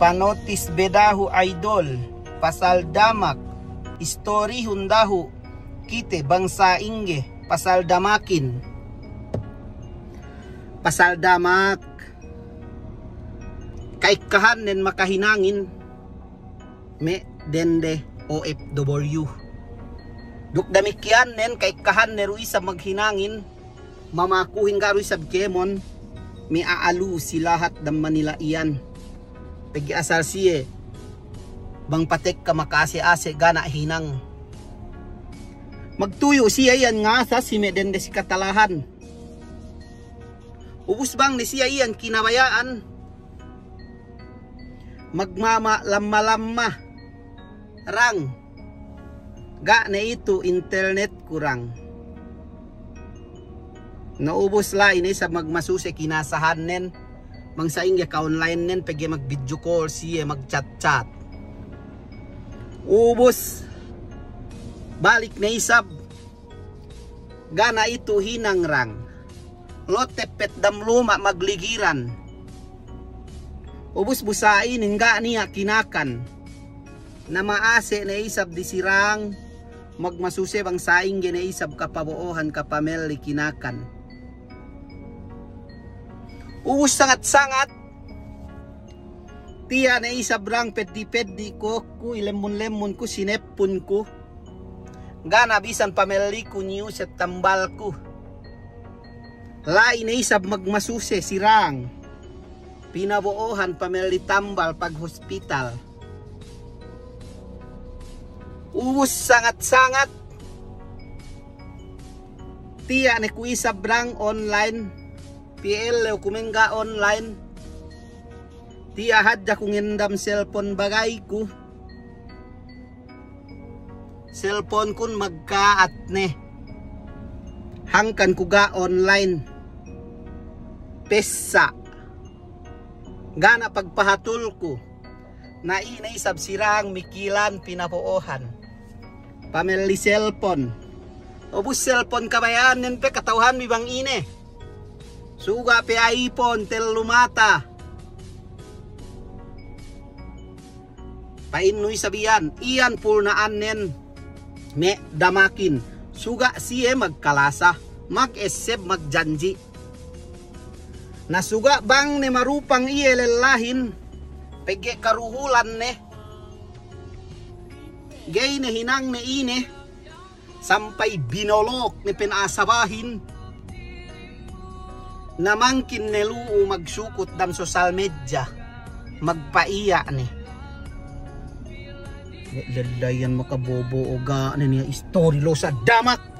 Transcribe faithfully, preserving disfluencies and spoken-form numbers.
Panotis be dahu' idol, pasal damak, istorihun dahu' kite bang sa'ingge, pasal damakin. Pasal damak, ka'ekkahannen makahinangin me' dende O F W. Duk damikiyannen ka'ekkahanne du isab maghinangin, mamakuhin ga' du isab kēmon, me' a'alu si lahat dem Manila iyan. Pegge' asal siye, bang patekka maka'ase'-ase' ga' ne hinang. Magtuyu' siye iyan ngasa si me' dende si katalahan. Ubus bang ne siye iyan kinabaya'an, magmama lamma-lamma rang. Ga' ne itu internetku rang. Na ubus la'i ne isab magmasuse kinasahannen, bang sa'ingge ka-onlinenen, pegge' mag-video call siye, mag-chat-chat. Ubus balik ne isab, ga' ne itu hinang rang. Lote' pet dem luma' magligiran. Ubus bu sa'inin ga' niya' kinakan. Na ma'ase' ne isab di si rang, magmasuse bang sa'ingge ne isab kapabo'ohan, kapamelli kinakan. Ubus sangat-sangat, tiya' ne isab rang peddi'-peddi' ku, ku ilemmun-lemmun ku, sineppun ku. Ga' ne bisan pamelliku niyuset tambalku. La'i ne isab magmasuse si rang. Pinabo'ohan pamelli tambal paghospital. Ubus sangat-sangat, tiya' ne ku isab rang online, piye ellew ku mengga' online. Tiya' hadja ku ngindam selpon bagayku. Selponkun magka'at ne. Hangkan ku ga' online. Pessa'. Ga' ne pagpahatulku. Na ine isab si rang mikilan pinabo'ohan. Pamelli selpon. Ubus selpon kabaya'annen pe kata'uhanbi bang ine. Suga' pe iPhone tellu mata. Pa'innu isab iyan, iyan pulna'annen me' damakin. Suga' siye magkalasa, mag-esseb, magjanji'. Na suga' bang ne marupang iye lellahin, pegge' karuhulan ne. Ga'i ne hinang ne ine, sampay binolok ne pe nasabahin. Na mangkin ne lu'u magsukut dem social media, magpa'iya' ne. Lellayan makabobo'o ga' ne niya' istori losa damak.